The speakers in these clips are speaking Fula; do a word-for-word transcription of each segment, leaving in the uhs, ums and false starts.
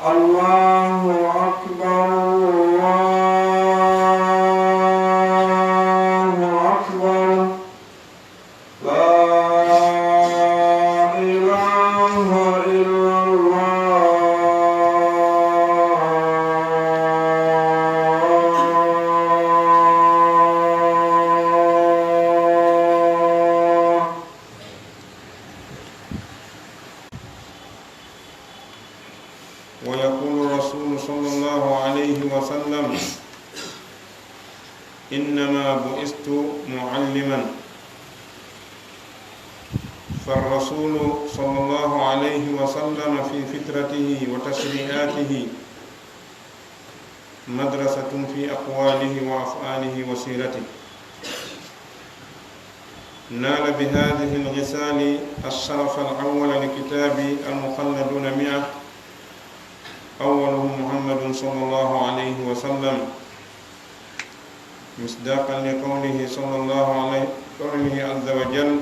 الله أكبر، الله أكبر. لا إله إلا الله. ويقول الرسول صلى الله عليه وسلم: إنما بعثت معلما. فالرسول صلى الله عليه وسلم في فطرته وتشريعاته مدرسة في أقواله وأفعاله وسيرته. نال بهذه الخصال الشرف الأول لكتاب المخلدون مئة، أولهم محمد صلى الله عليه وسلم، مصداقا لقوله صلى الله عليه، قوله عز وجل: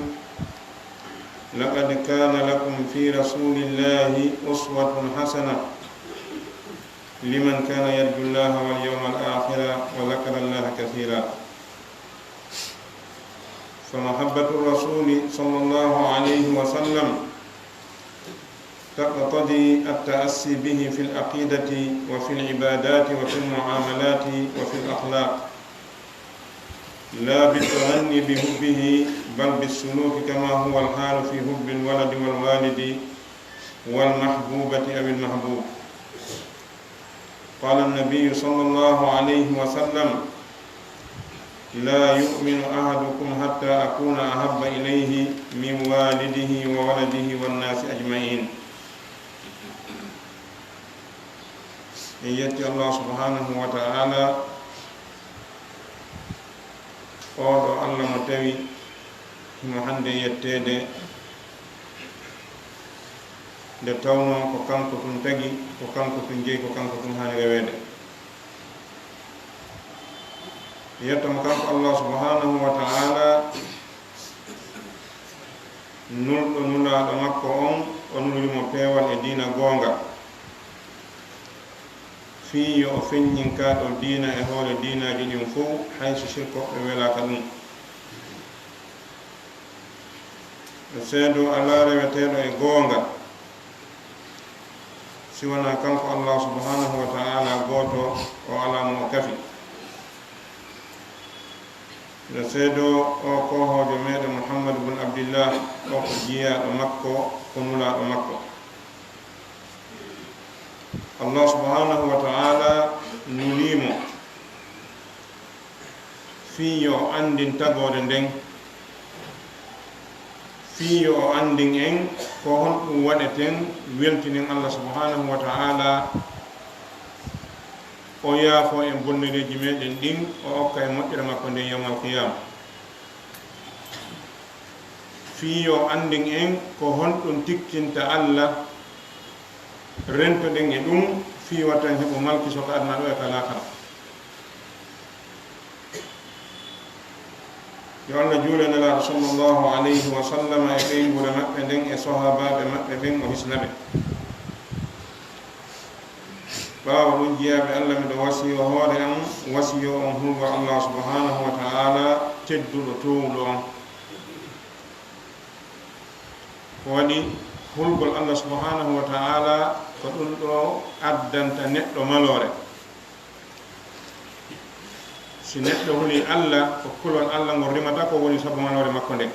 لقد كان لكم في رسول الله أسوة حسنة لمن كان يرجو الله واليوم الآخر وذكر الله كثيرا. فمحبة الرسول صلى الله عليه وسلم تقتضي التأسي به في العقيدة وفي العبادات وفي المعاملات وفي الأخلاق، لا بالتغني بحبه، بل بالسلوك كما هو الحال في حب الولد والوالد والمحبوبة أو المحبوب. قال النبي صلى الله عليه وسلم: لا يؤمن أحدكم حتى أكون أحب إليه من والده وولده والناس أجمعين. En yetti Allah subhanahu wa ta'ala, oɗo Allah mo tawi himo hande yetteede, nde tawnoo ko kanko tun tagi, ko kanko tun jeyi, ko kanko tun haani reweede. Yetto mo kanko Allah subhanahu wa ta'ala, nulɗo nulaaɗo makko on, o nuli mo peewal e diina goonga, fii yo o feññin kaa ɗoo diina e hoore diinaaji ɗin fow, hay so sirkooɓe welaaka ɗum. Miɗo seedoo alaa reweteeɗo e goonga si wanaa kanko Allah subhanahu wa ta'ala gooto, o alaa mo o kafi. Miɗo seedoo o koohoojo meɗen Muhammad bun Abdillah, o ko jiyaaɗo makko, ko nulaaɗo makko. Allah subhanahu wa ta'ala nulii mo fii yo o anndin tagoore nden, fii yo o anndin en ko honɗum waɗeten weltinen Allah subhanahu wa ta'ala, o yaafoo en bonnereeji meɗen ɗin, o okka en moƴƴere makko nden yawmal qiyaama. Fii yo anndin en ko honɗum tikkinta Allah, rentoɗen e ɗum, fii wata en heɓu malkiso ka aduna ɗoo e ka laakara. Yo Allah juulu e Nelaaɗo sallallahu alayhi wa sallam e ɓeynguure maɓɓe nden e sahaabaaɓe maɓɓe ɓen, o hisna ɓe. Ɓaawo ɗum, jiyaaɓe Allah, miɗo wasiyoo hoore am, wasiyoo on hulgol Allah subhanahu wa ta'ala tedduɗo toowuɗo on. Ko waɗi hulgol Allah subhanahu wa ta'ala, ko ɗum ɗoo addanta neɗɗo maloore. Si neɗɗo hulii Allah, ko kulol Allah ngol rimata, ko woni sabu maloore makko nden.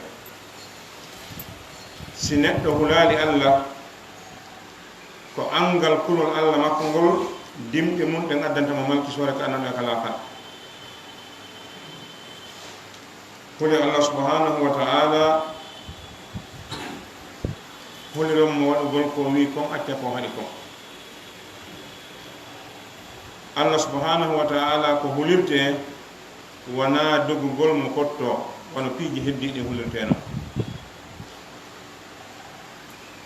Si neɗɗo hulaali Allah, ko anngal kulol Allah makko ngol, dimɗe mun ɗen addanta mo malkisoore ka aduna e ka laakara. Huli Allah subhanahu wa ta'ala, huliron mo waɗugol ko o wi'i kon, acca ko o haɗi kon. Allah subhanahu wa ta'ala ko hulirtee, wanaa dogugol mo kottoo, wano piiji heddiiɗi hulirtee non.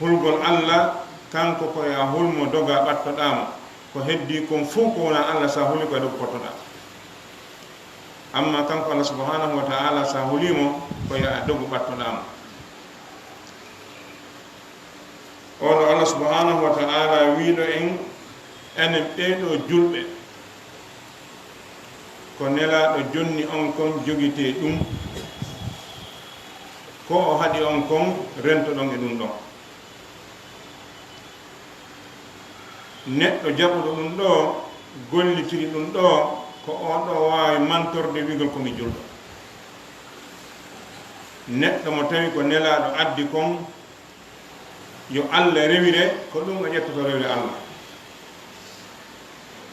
Hulgol Allah, kanko ko yo a hul mo, dogaa ɓattoɗaa mo. Ko heddii kon fow ko wonaa Allah, si a hulii ko e dogu pottoɗaa. Amma kanko Allah subhanahu wa ta'ala, si a hulii mo, ko yo a dogu ɓattoɗaa mo. Oɗo Allah subhanahu wa ta'ala wiiɗo en, Enen ɓee ɗoo julɓe, ko Nelaaɗo jonni on kon jogitee ɗum, ko o haɗi on kon rentoɗon e ɗum ɗon. Neɗɗo jaɓuɗo ɗum ɗoo, gollitiri ɗum ɗoo, ko oo ɗoo waawi mantorde wi'ugol ko mi julɗo. Neɗɗo mo tawi ko Nelaaɗo addi kon, yo Alla rewire, ko ɗum o ƴettoto rewre Alla.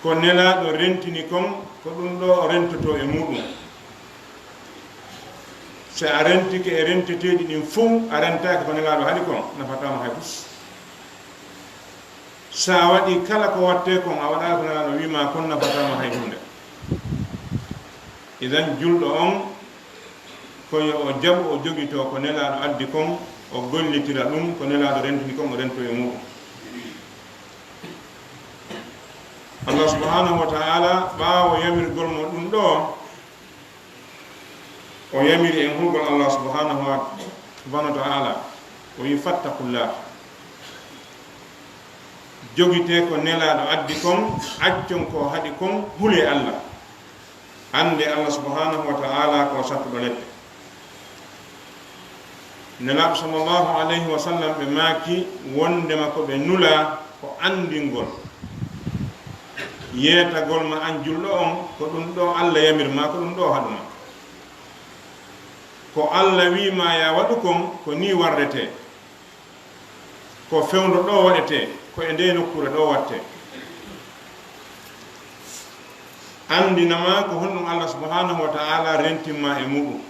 Ko Nelaaɗo rentini kon, ko ɗum ɗoo o rentotoo e muuɗum. Si a rentike e renteteeɗi ɗin fow, a rentaaki ko Nelaaɗo haɗi kon, nafataa ma hay fus. Si a waɗii kala ko wattee kon, a waɗaali ko Nelaaɗo wii maa kon, nafataa ma hay huunde. Idan, julɗo on, ko yo o jaɓu, o jogitoo ko Nelaaɗo addi kon, o gollitira ɗum, ko Nelaaɗo rentini kon, o rentoo e muuɗum. Allah subhanahu wa ta'ala, ɓaawo yamirgol mo ɗum ɗoo, o yamiri en hulgol Allah subhanahu wa, subhanahu wa ta'ala, o wi, "Fattaqullah." Jogitee ko Nelaaɗo addi kon, accon ko haɗi kon, hulee Allah. Annde Allah subhanahu wa ta'ala ko sattuɗo lepte. Nelaaɗo sallallahu alayhi wa sallam, ɓe maaki wondema ko ɓe nulaa ko anndingol. Yeetagol ma an julɗo on, ko ɗum ɗoo Allah yamir maa, ko ɗum ɗoo haɗu maa. Ko Allah wii maa yaa waɗu kon, ko nii warretee. Ko fewndo ɗoo waɗetee, ko e ndee nokkuure ɗoo waɗtee. Anndina maa ko honɗum Allah subhanahu wa ta'ala rentin maa e muuɗum.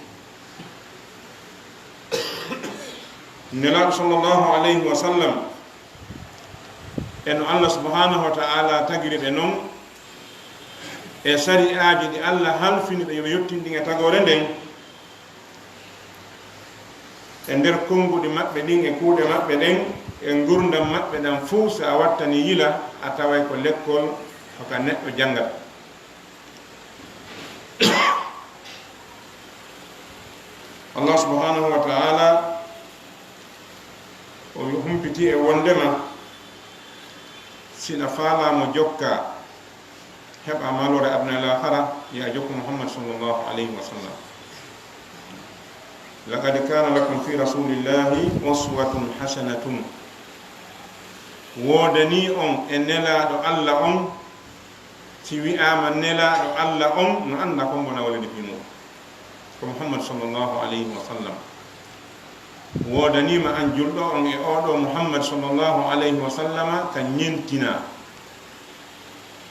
Nelaaɗo sallallahu alayhi wa sallam, e no Allah subhanahu wa ta'ala tagiri ɓe non, e sari'aaji ɗi Allah halfini ɓe yo ɓe yottin ɗin e tagoore nden, e nder konnguɗi maɓɓe ɗin e kuuɗe maɓɓe ɗen e ngurndan maɓɓe ɗan fow, si a wattani yila, a taway ko lekkol ko ka neɗɗo janngata. Allah subhanahu wa ta'ala o humpiti e wondema, si na faalaa mo jokka, heɓa maloore aduna e laakara, yo a jokku Muhammad sallallahu alayhi wa sallam. "Laqad kana lakum fi rasulillahi uswatun hasanatun." Woodanii on e Nelaaɗo Allah on, si wi'aama Nelaaɗo Allah on, no anndaa ko mbo na wallidi fii mum. Ko Muhammad sallallahu alayhi wa sallam. Woodanii ma an julɗo on e oo ɗoo Muhammad sallallahu alayhi wa sallama ka ñentinaa.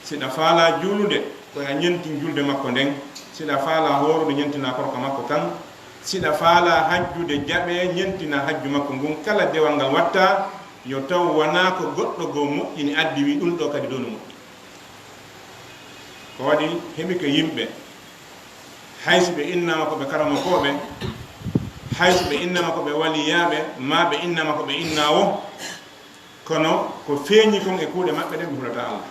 Si ɗa faalaa juulude, ko a ñentin julde makko nden. Si ɗa faalaa hoorude, ñentinaa korka makko kan. Si ɗa faalaa hajjude, jaɓee ñentinaa hajju makko ngun. Kala dewal ngal wattaa, yo taw wanaa ko goɗɗo goo moƴƴini addi, wii ɗum ɗoo kadi dow no moƴƴi. Ko waɗi heɓike yimɓe, hay si ɓe innaama ko ɓe karamokooɓe, hay si ɓe innaama ko ɓe waliyaaɓe, maa ɓe innaama ko ɓe innaawo, kono ko feeñi kon e kuuɗe maɓɓe ɗen, ɓe hulataa Allah.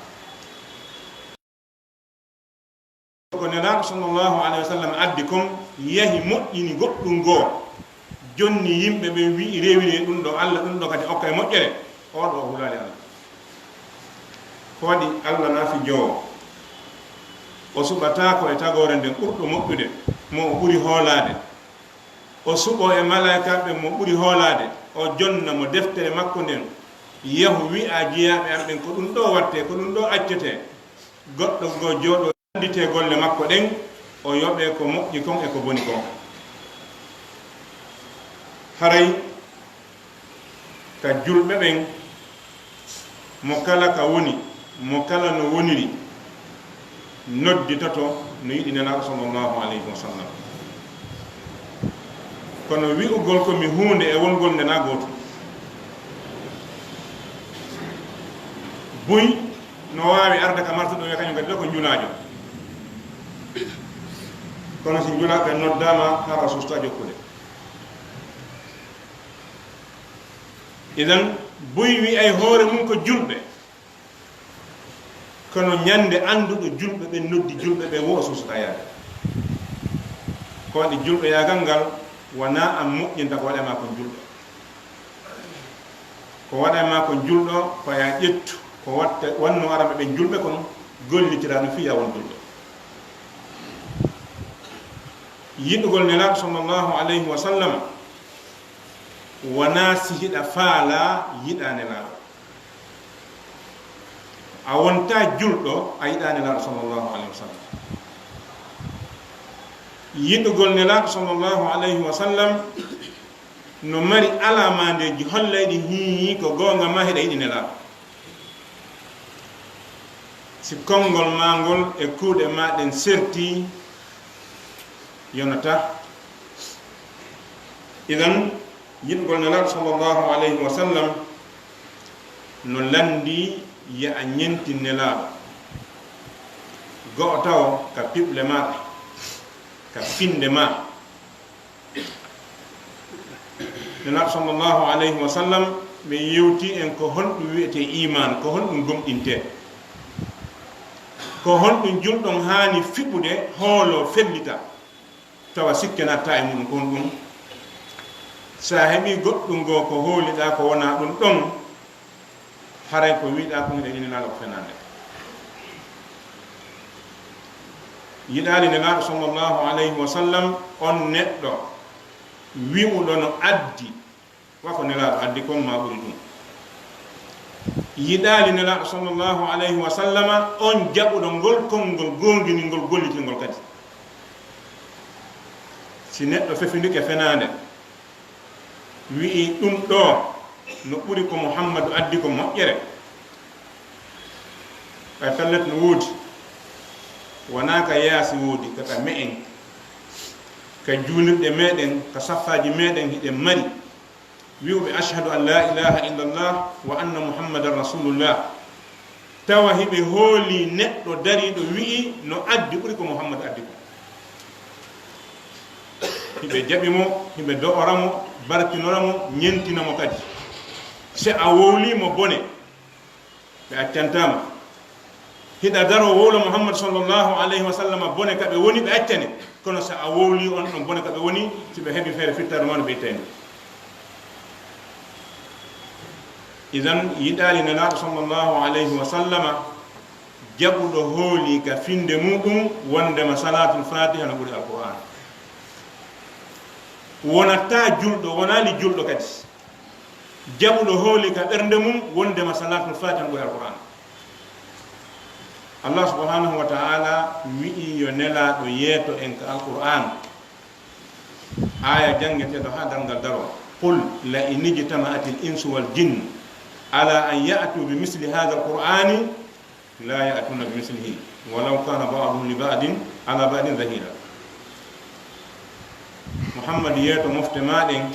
Ko Nelaaɗo sallallahu alayhi wa sallam addi kon, yahi moƴƴini goɗɗum goo, jonni yimɓe ɓen, wi'i rewiree ɗum ɗoo Allah, ɗum ɗoo kadi okka e moƴƴere, oo ɗoo o hulaali Allah. Ko waɗi Allah na fijoowo, o suɓataako e tagoore nden ɓurɗo moƴƴude, mo o ɓuri hoolaade. O suɓoo e malaa'ikaaɓe ɓen mo ɓuri hoolaade, o jonna mo deftere makko nden, yahu wi'a jiyaaɓe am ɓen, ko ɗum ɗoo wattee, ko ɗum ɗoo accetee. Goɗɗo goo jooɗoo, annditee golle makko ɗen, o yoɓee ko moƴƴi kon e ko boni kon. Haray ka julɓe ɓen, mo kala ka woni, mo kala no woniri, nodditoto no yiɗi Nelaaɗo sallallahu alayhi wa sallam. Kono wi'ugol ko mi huunde e wongol nde na gootum. Buy no waawi arde ka martuɗo wi'a kañum kadi ko njulaajo. Kono si njulaaɓe noddaama, hara o susta jokkude. Idan, buy wi'ay hoore mum ko julɓe. Kono ñande annduɗo julɓe ɓen noddi julɓe ɓen, wo o suusataa yaade. Ko waɗi julɗo yaagal ngal, wanaa an moƴƴinta ko waɗay maa kon julɗo. Ko waɗay maa kon julɗo, ko yaa ƴettu Ko watta, wanno aran ɓe ɓen julɓe, kono gollitira no fiya won julɓe. Yiɗugol Nelaaɗo sallallahu alayhi wa sallam wonaa si hiɗa faalaa yiɗaa Nelaaɗo. A wontaa julɗo a yiɗaa Nelaaɗo sallallahu alayhi wa sallam. Yiɗugol Nelaaɗo sallallahu alayhi wa sallam no mari alaamandeeji hollayɗi hii ko goonga ma hiɗa yiɗi Nelaaɗo. Si konngol maa ngol e kuuɗe maa ɗen sertii, yonataa. Idan, yiɗugol Nelaaɗo sallallahu alayhi wa sallam no lanndii yo a ñentin Nelaaɗo. Go'o tawo ka piɓle maa, ka finnde maa. Nelaaɗo sallallahu alayhi wa sallam, ɓe yewti en ko honɗum wi'etee iimaan, ko honɗum gomɗintee, ko honɗum julɗo on haani fiɓude, hooloo, fellita, tawa sikke natta e muɗum, ko honɗum? Sa heɓi goɗɗum goo ko hooliɗaa ko wonaa ɗum ɗon, haray ko wi'uɗaa kon hiɗa yiɗi Nelaaɗo ko fenaande. Yiɗaali Nelaaɗo sallallahu alayhi wa sallam on neɗɗo wi'uɗo no addi wa ko Nelaaɗo addi kon maa ɓuri ɗum. Yiɗaali Nelaaɗo sallallahu alayhi wa sallama on jaɓuɗo ngol konngol goongini ngol gollitingol kadi. Si neɗɗo fefindike fenaande, wi'i ɗum ɗoo no ɓuri ko Muhammadu addi ko moƴƴere, ɓay pellet no woodi, wonaa ka yaasi woodi, ka, ka me'en, ka juulirɗe meɗen, ka saffaaji meɗen hiɗen mari wi'uɓe, "Ashhadu an la ilaha illallah wa anna Muhammadan rasulullah." Tawa hiɓe hoolii neɗɗo dariiɗo wi'i no addi ɓuri ko Muhammadu addi ko. Hiɓe jaɓi mo, hiɓe do'ora mo, barkinora mo, ñentina mo kadi. Si a wowlii mo bone, ɓe accantaa ma. Hiɗa daroo wowla Muhammadu sallallahu alayhi wa sallama bone ka ɓe woni, ɓe accane. Kono si a wowlii on ɗon bone ka ɓe woni, si ɓe heɓi feere fittaade ma no ɓe ittay nde. Idan, yiɗaali Nelaaɗo sallallahu alayhi wa sallama, jaɓuɗo hoolii ka finnde muɗum wonndema Salaatul Faatiha no ɓuri Alqur'aana. Wonataa julɗo, wonaali julɗo kadi, jaɓuɗo hoolii ka ɓernde mum wonndema Salaatul Faatiha no ɓuri Alqur'aana. Allah subhanahu wa ta'ala wi'i yo Nelaaɗo yeeto en ka Alqur'aana. Aaya janngeteeɗo haa darngal daroo. "Qul la in ijtama'atil insu wal jinnu ala an ya'tu bi misli hadhal Qur'ani la ya'tuna bi mislihi walaw kana ba'duhum li ba'din ala ba'din zahira." Muhammad, yeeto mofte maa ɗen,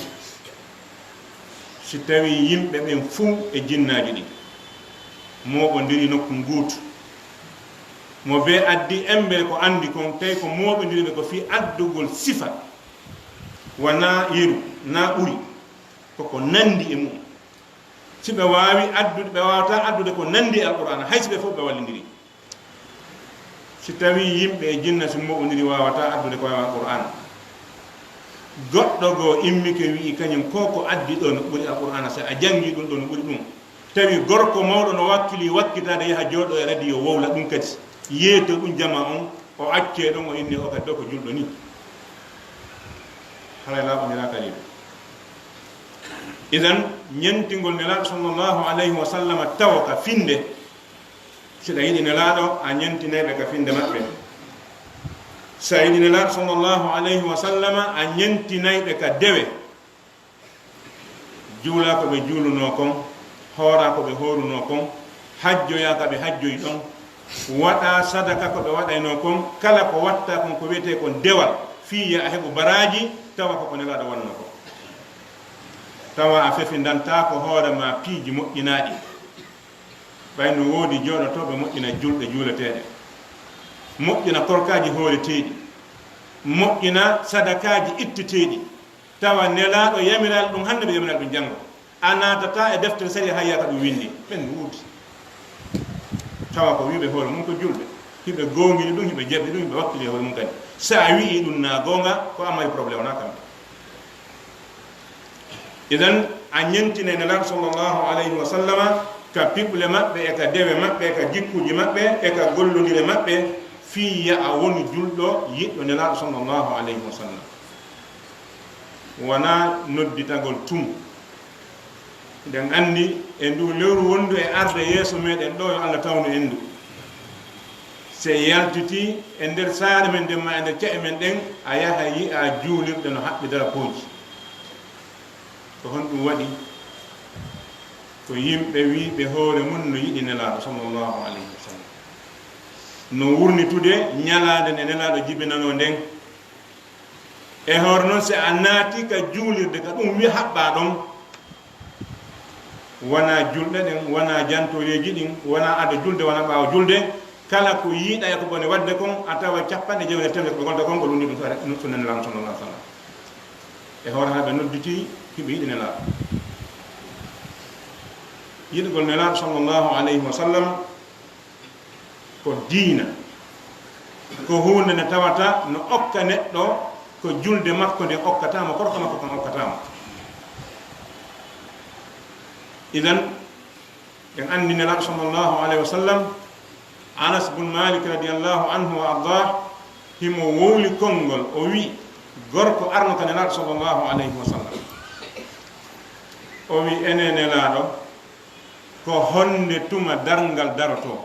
si tawii yimɓe ɓen fuu e jinnaaji ɗin mooɓondiri nokku nguutu, mo bee addi emmbere ko anndi kon, tawi ko mooɓondiri ɓe ko fii addugol sifa, wanaa yeru, naa ɓuri, ko ko nanndi e mu'um. Si ɓe waawi addude, ɓe waawataa addude ko nanndi e Alqur'aana, hay si ɓe fof ɓe wallindiri. Si tawii yimɓe e jinna si mooɓondiri waawataa addude ko waawi Alqur'aana, goɗɗo goo immike wi'i kañum ko ko addi ɗoo no ɓuri Alqur'aana, si a janngii ɗum ɗoo no ɓuri ɗum. Tawi gorko mawɗo no wakkilii wakkitaade yaha jooɗoo e radio wowla ɗum kadi, yeetoo ɗum jamaa on, o accee ɗon, o innee o kadi ɗoo ko julɗo nii. Haray laaɓondiraaka leydi. Idan, ñentingol Nelaaɗo sallallahu alayhi wa sallama tawo ka finnde, si ɗa yiɗi Nelaaɗo, a ñentinay ɓe ka finnde maɓɓe. Si a yiɗi Nelaaɗo sallallahu alayhi wa sallama, a ñentinay ɓe ka dewe. Juulaa ko ɓe juulunoo kon, hooraa ko ɓe hoorunoo kon, hajjoyaa ka ɓe hajjoyi ɗon, waɗaa sadaka ko ɓe waɗaynoo kon, kala ko wattaa kon ko wi'etee kon dewal, fii yo a heɓu baraaji, tawa ko ko Nelaaɗo wannoo kon. Tawa a fefindantaako hoore maa piiji moƴƴinaaɗi. Ɓay no woodi jooɗotooɓe moƴƴina julɗe juuleteeɗe, moƴƴina korkaaji hooreteeɗi, moƴƴina sadakaaji itteteeɗi. Tawa Nelaaɗo yamiraali ɗum hannde, ɓe yamiraali ɗum janngo. A naatataa e deftere sariya hay yaha ka ɗum winndi. Ɓen no wuurdi. Tawa ko wi'uɓe hoore mum ko julɓe. Hiɓe goongini ɗum, hiɓe jaɓi ɗum, hiɓe wakkili e hoore mum kadi. Si a wi'ii ɗum na goonga, ko a mari problème, wonaa kamɓe. Idan, a ñentinay Nelaaɗo sallallahu alayhi wa sallama, ka piɓle maɓɓe, e ka dewe maɓɓe, e ka jikkuuji maɓɓe, e ka gollondire maɓɓe, fii ya a wonu julɗo yiɗɗo Nelaaɗo, sallallahu alayhi wa sallam. Wanaa nodditagol tun. Eɗen anndi e nduu lewru wonndu e arde yeeso meɗen ɗoo, yo Alla tawnu en ndu. Si en yaltitii e nder saare men nden maa e nder ce'e men ɗen, a yahay yi'aa juulirɗe no haɓɓi darapooji. Ko honɗum waɗi? Ko yimɓe wiiɓe hoore mun no yiɗi Nelaaɗo, sallallahu alayhi wa sallam. No wurnitude ñalaande nde Nelaaɗo jibinanoo nden. E hoore non, si a naatii ka juulirde, ka ɗum wi haɓɓaa ɗon, wanaa julɗe ɗen, wanaa jantoreeji ɗin, wanaa ado julde, wanaa ɓaawo julde, kala ko yiiɗaa e ko boni waɗde kon, a tawa capanɗe jeego e teemedere ko ɓe gonta kon, ko lundi ɗum sunna Nelaaɗo, sallallahu alayhi wa sallam. E hoore haa ɓe nodditii hiɓe yiɗi Nelaaɗo. Yiɗugol Nelaaɗo, sallallahu alayhi wa sallam, ko diina, ko huunde nde tawata no okka neɗɗo ko julde makko nden okkataa mo, korka makko kan okkataa mo. Idan, en anndi Nelaaɗo, sallallahu alayhi wa sallam, Anas bun Malik, radiyallahu anhu wa ardaah, himo wowli konngol, o wi'i, gorko arno ka Nelaaɗo, sallallahu alayhi wa sallam, o wi'i, "Ene Nelaaɗo, ko honde tuma darngal darotoo?"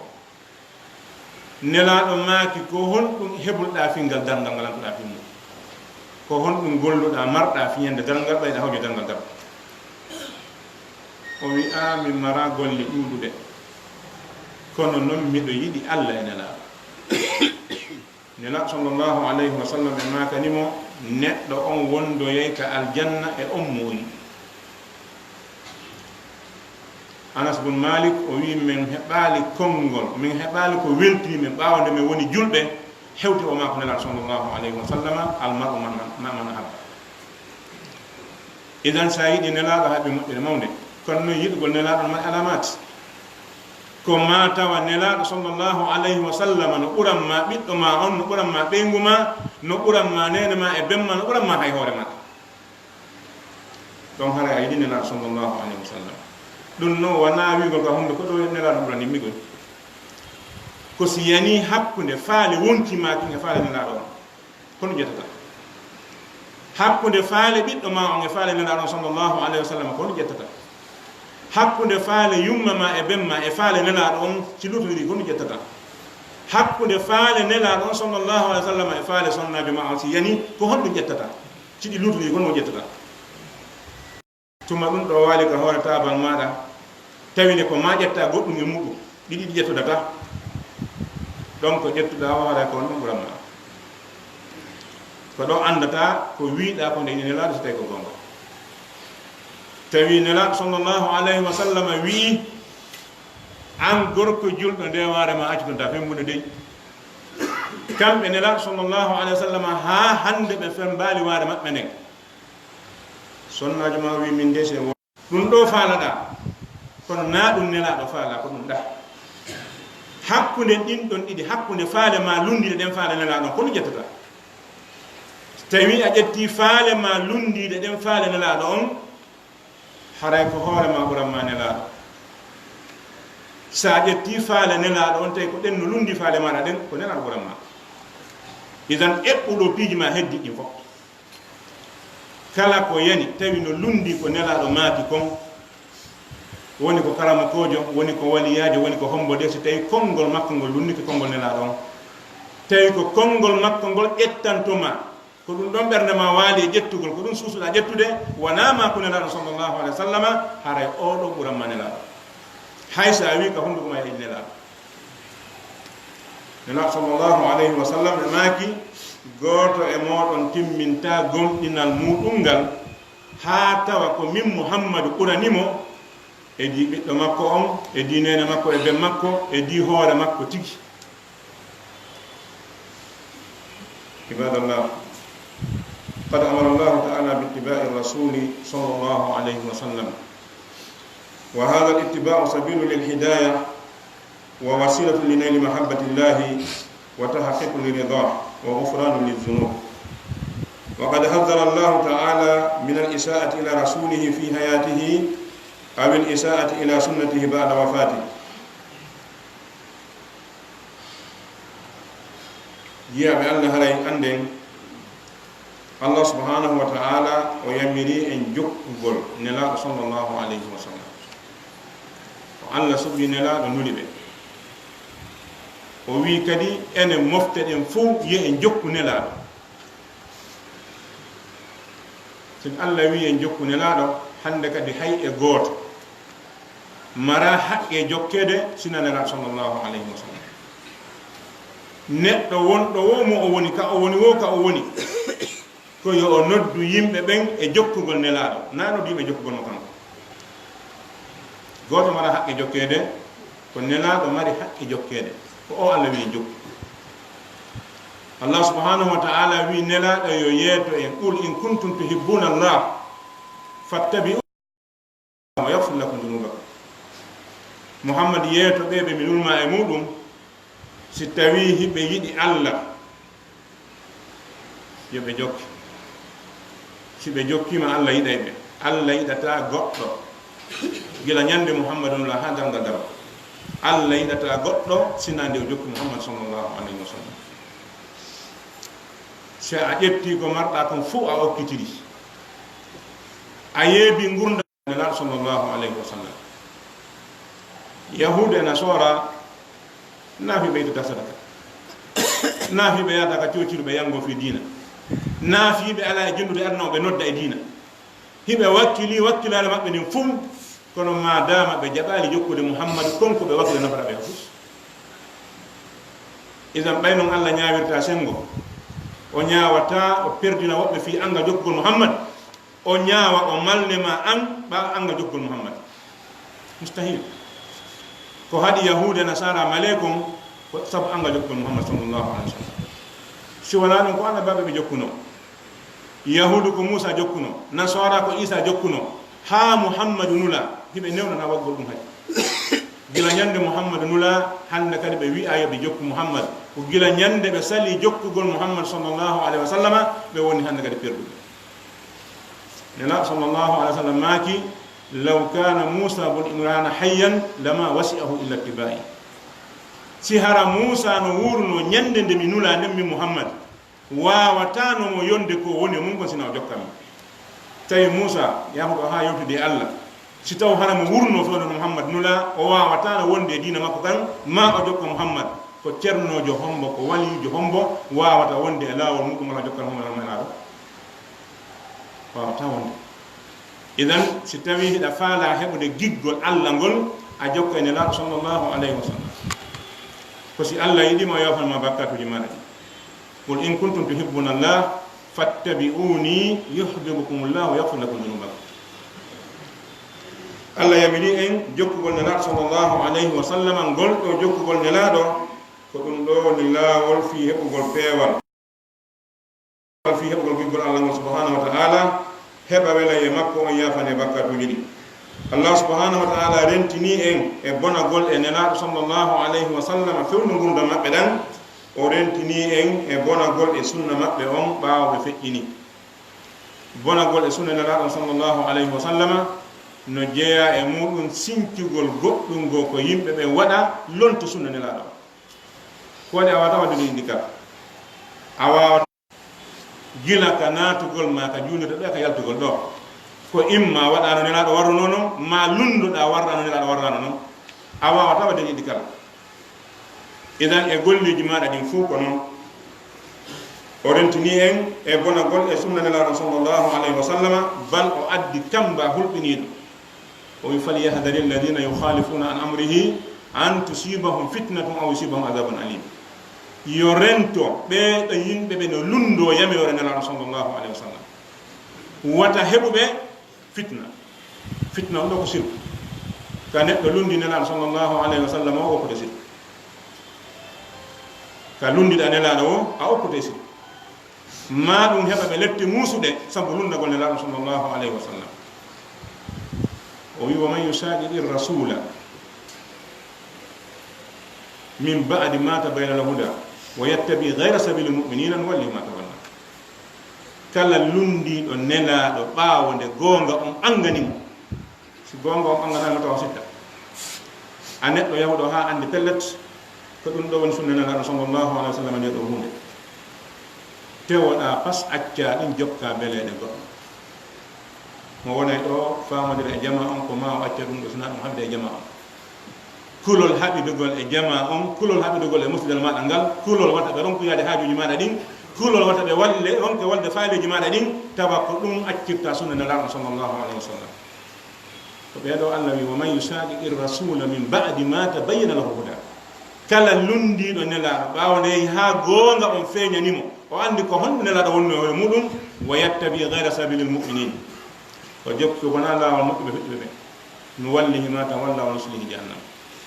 Nelaaɗo maaki, "Ko honɗum heɓuɗaa fii ngal darngal ngal, an ko ɗaa fii mun? Ko honɗum golluɗaa, marɗaa fii ñande darngal, ɓayɗaa hawjo darngal darotoo?" O wi'i, "Aa, mi maraa golle ɗuuɗuɗe, kono non miɗo yiɗi Alla e Nelaaɗo." Nelaaɗo, sallallahu alayhi wa sallam, ɓe maakani mo, "Neɗɗo on wondoyay ka aljanna e on mo o yiɗi." Anas bun Malik, o wi'i, "Min heɓaali konngol, min heɓaali ko weltini min ɓaawo nde min woni julɓe, hewti o maako Nelaaɗo, sallallahu alayhi wa sallam, al mar'u ma'a man, ma'a man ahabba." Idan, si a yiɗi Nelaaɗo, a heɓii moƴƴere mawnde. Kono non, yiɗugol Nelaaɗo on mari alaamaat. Ko maa tawa Nelaaɗo, sallallahu alayhi wa sallam, no ɓuran ma ɓiɗɗo ma on, no ɓuran ma ɓeyngu ma, no ɓuran ma neene ma e ben ma, no ɓuran ma hay hoore ma. Ɗon haray a yiɗi Nelaaɗo, sallallahu alayhi wa sallam. Ɗum non wanaa wi'ugol ka hunnduko ɗoo Nelaaɗo ɓurani mi goni. Ko si yanii hakkunde faale wonki maa kin e faale Nelaaɗo on. Kono ƴettata. Hakkunde faale ɓiɗɗo ma on e faale Nelaaɗo on, sallallahu alayhi wa sallam, kono ƴettata. Hakkunde faale yumma ma e ben ma e faale Nelaaɗo on, si luutondiri, kono ƴettata. Hakkunde faale Nelaaɗo on, sallallahu alayhi wa sallam, e faale sonnaajo ma on, si yani, ko honɗum ƴettata? Si ɗi luutondiri, kono ƴettata. Tuma ɗum ɗo waali ka hoore taabal maaɗa, tawi ne ko maa ƴetta goɗɗum e muɗum, ɗiɗi ɗi ƴettodata. Ɗon ko ƴettuɗaa o haray ko on ɗum ɓuran ma. Ko ɗo anndataa ko wiiɗaa ko nde ine Nelaaɗo so tawi ko goonga. Tawi Nelaaɗo, sallallahu alayhi wa sallam, wi'i, an gorko julɗo, nde waare ma accu ɗon ta femmbude dey. Kamɓe Nelaaɗo, sallallahu alayhi wa sallam, haa hannde ɓe femmbaali waare maɓɓe nden. Sonnaajo ma wi'i, min de se wo-, ɗum ɗo faalaɗaa, kono naa ɗum Nelaaɗo faalaa, ko ɗum ɗaa. Hakkunde ɗin ɗon ɗiɗi, hakkunde faale ma lunndiiɗe ɗen faale Nelaaɗo on, ko ɗum ƴettata. So tawii a ƴettii faale ma lunndiiɗe ɗen faale Nelaaɗo on, haray ko hoore ma ɓuran ma Nelaaɗo. So a ƴettii faale Nelaaɗo on, tawi ko ɗen no lunndii faale maaɗa ɗen, ko Nelaaɗo ɓuran ma. Idan, eɓɓu ɗo piiji ma heddi ɗin fof. Kala ko yani, tawi no lunndii ko Nelaaɗo maaki kon, woni ko karamokoojo, woni ko waliyaajo, woni ko hombo de, so tawi konngol makko ngol lunndike konngol Nelaaɗo on, tawi ko konngol makko ngol ƴettanto ma, ko ɗum ɗon ɓernde ma waali e ƴettugol, ko ɗum suusuɗaa ƴettude, wanaa ma ko Nelaaɗo, sallallahu alayhi wa sallama, haray oo ɗoo ɓuran ma Nelaaɗo. Hay so a wii ka hunnduko ma e Nelaaɗo. Nelaaɗo, sallallahu alayhi wa sallam, ɓe maaki, gooto e mooɗon timmintaa gomɗinal muuɗum ngal, haa tawa ko min Muhammadu ɓurani mo, e dii ɓiɗɗo makko on, e dii neene makko, e ben makko, e dii hoore makko tigi. عباد الله، قد أمر الله تعالى باتباع الرسول صلى الله عليه وسلم، وهذا الاتباع سبيل للهداية ووسيلة لنيل محبة الله وتحقيق لرضاه وغفران للذنوب. وقد حذر الله تعالى من الإساءة إلى رسوله في حياته أو الإساءة إلى سنته بعد وفاته. Jiyaaɓe Allah, haray annden Allah subhanahu wa ta'ala o yamiri en jokkugol Nelaaɗo sallallahu alayhi wa sallam. Ko Allah suɓi Nelaaɗo, nuli ɓe. O wii kadi, enen mofte ɗen fow, yo en jokku Nelaaɗo. Sin Allah wii en jokku Nelaaɗo, hannde kadi hay e gooto mara haqqe jokkeede sina Nelaaɗo sallallahu alayhi wa sallam. Neɗɗo wonɗo wo mo o woni, ka o woni wo ka o woni, ko yo o noddu yimɓe ɓen e jokkugol Nelaaɗo, na noddu yimɓe e jokkugol mo kanko. Gooto mara haqqe jokkeede, ko Nelaaɗo mari haqqe jokkeede, ko o Allah wii en jokku. Allah subhanahu wa ta'ala wii Nelaaɗo yo yeeto en, "Qul in kuntum tuhibbuna Allah fattabi'u wa yaghfir lakum dhunubakum." Muhammad, yeeto ɓe ɓe mi nulma e muɗum, si tawii hiɓe yiɗi Allah, yo ɓe jokke. Si ɓe jokkiima, Allah yiɗay ɓe. Allah yiɗataa goɗɗo, gila ñande Muhammadu nula haa darngal daro. Allah yiɗataa goɗɗo sinaa nde o jokki Muhammad sallallahu alayhi wa sallam. Si a ƴetti ko marɗa kon fow a okkitiri, a yeebi ngurndan Nelaaɗo sallallahu alayhi wa sallam. Yahuudu e Nasoora, na fii ɓe ittata sadaka, na fii ɓe yahata ka coociru ɓe yango fii diina, na fii ɓe ala e jonndude aduna o ɓe nodda e diina. Hiɓe wakkili wakkilaare maɓɓe ndin fow, kono maadaama ɓe jaɓaali jokkude Muhammadu, kon ko ɓe wakkila nafata ɓe fow. Idan ɓay non Allah ñaawirta senngo, o ñaawataa o perdina woɓɓe fii anngal jokkugol Muhammad. O ñaawa, o malne ma an, ɓaawo anngal jokkugol Muhammad. Mustahil. Ko haɗi Yahuudu e Nasaara male kon, ko sabu anngal jokkugol Muhammad sallallahu alaihi wasallam. Si wanaa ɗum, ko annabaaɓe ɓe jokkuno. Yahuudu ko Muusa jokkuno, Nasaara ko Iisa jokkuno, haa Muhammadu nula, hiɓe newnana waggol ɗum hay. Gila ñande Muhammadu nula, hannde kadi ɓe wi'a yo ɓe jokku Muhammad. Ko gila ñande ɓe sali jokkugol Muhammad sallallahu alaihi wasallama, ɓe woni hannde kadi perduɓe. Nelaaɗo sallallahu alaihi wasallam maaki, "Law kana Musa bun Imrana hayyan lama wasi'ahu illa ittiba'i." Si hara Muusa no wuuruno ñande nde mi nula nden, min Muhammad, waawataano mo yonde ko woni e mum kon, sina o jokkan mi. Tawi Muusa yahuɗo haa yewtude e Allah, si taw hara mo wurno fewndo no Muhammad nula, o waawataano wonde e diina makko kan, ma o jokka Muhammad. Ko cernoojo hombo, ko waliijo hombo waawata wonde e laawol muɗum wala jokkan Muhammad almaynaaɗo? Waawata wonde. Idan, si tawi hiɗa faala heɓude giggol Allah ngol, a jokka e Nelaaɗo sallallahu alaihi wasallam. Ko si Allah yiɗi ma, o yaafan ma bakkatuuji maaɗa ɗi. "Qul in kuntum tuhibbuna Allah fattabi'uni yuhbibkumullah wa yaghfir lakum dhunubakum." Allah yamiri en jokkugol Nelaaɗo sallallahu alaihi wasallam, ngol ɗo jokkugol Nelaaɗo, ko ɗum ɗo woni laawol fii heɓugol peewal. Fii heɓugol giggol Allah ngol subhanahu wa ta'ala, heɓa welayee makko, on yaafane bakkatuuji ɗi. Allah subhanahu wa ta'ala rentini en e bonagol e Nelaaɗo sallallahu alaihi wasallam fewndo ngurndan maɓɓe ɗan, o rentini en e bonagol e sunna maɓɓe on ɓaawo ɓe feƴƴini. Bonagol e sunna Nelaaɗo sallallahu alaihi wasallama no jeyaa e muɗum sincugol goɗɗum goo ko yimɓe ɓen waɗa lonto sunna Nelaaɗo. Ko waɗi a waawata waɗude ɗi kala. A waawata gila ka naatugol ma ka juulirde ɗo e ka yaltugol ɗo. Ko imma waɗaano Nelaaɗo warruno non, ma lunnduɗaa warraano Nelaaɗo warraano non. A waawata waɗude ɗi kala. Idan e golleeji maaɗa ɗin fow ko non. O rentini en e bonagol e sunna Nelaaɗo sallallahu alaihi wasallama, bal o addi kamba hulɓiniiɗo. O wi, "Falyahdari alladhina yukhalifuna an amrihi an tusibahum fitnatun aw yusibahum adhabun alim." Yo rento ɓee ɗo yimɓe ɓe no lunndoo yamiroore Nelaaɗo sallallahu alaihi wasallam. Wata heɓu ɓe fitna. Fitna on ɗo ko sirku. Ka neɗɗo lunndi Nelaaɗo sallallahu alaihi wasallam o, okkute sirku. Ka lunndiɗaa Nelaaɗo o, a okkute sirku. Ma ɗum heɓa ɓe lette muusude sabu lunndagol Nelaaɗo sallallahu alaihi wasallam. O wi, "Wa man yushaqiqir rasula min ba'di ma tabayyana lahul huda wa yattabi ghayra sabilil mu'minina nuwallihi ma tawalla." Kala lunndiiɗo Nelaaɗo ɓaawo nde goonga on anngani mo, Si goonga on ɓannganaama tawa sitta. A neɗɗo yahuɗo haa anndi pellet, ko ɗum ɗo woni sunna Nelaaɗo sallallahu alaihi wasallam nde ɗo huunde. Tewoɗa pas acca ɗum jokka beleeɗe goɗɗo. Mo wonay ɗo faamodira e jama on ko ma o acca ɗum ɗo sina ɗum haɓde e jama on. Kulol haɓidugol e jama on, kulol haɓidugol e musidal maɗa ngal, kulol wata ɓe ronku yaade haajuuji maɗa ɗin, kulol wata ɓe walle, ronke walde faaleeji maɗa ɗin, tawa ko ɗum accirta sunna Nelaaɗo sallallahu alaihi wasallam. Ko ɓee ɗo Allah wi, "Wa man yushaqiqi rasula min ba'di ma tabayyana lahu huda." Kala lunndiiɗo Nelaaɗo, ɓaawo nde yehi haa goonga on feeñani mo, o anndi ko honɗum Nelaaɗo wonno e muɗum, "wa yattabi ghayra sabilil mu'minin." O jokki ko wonaa laawol moƴƴuɓe feƴƴuɓe ɓen. "Nuwallihi ma tawalla wa nuslihi jahannam."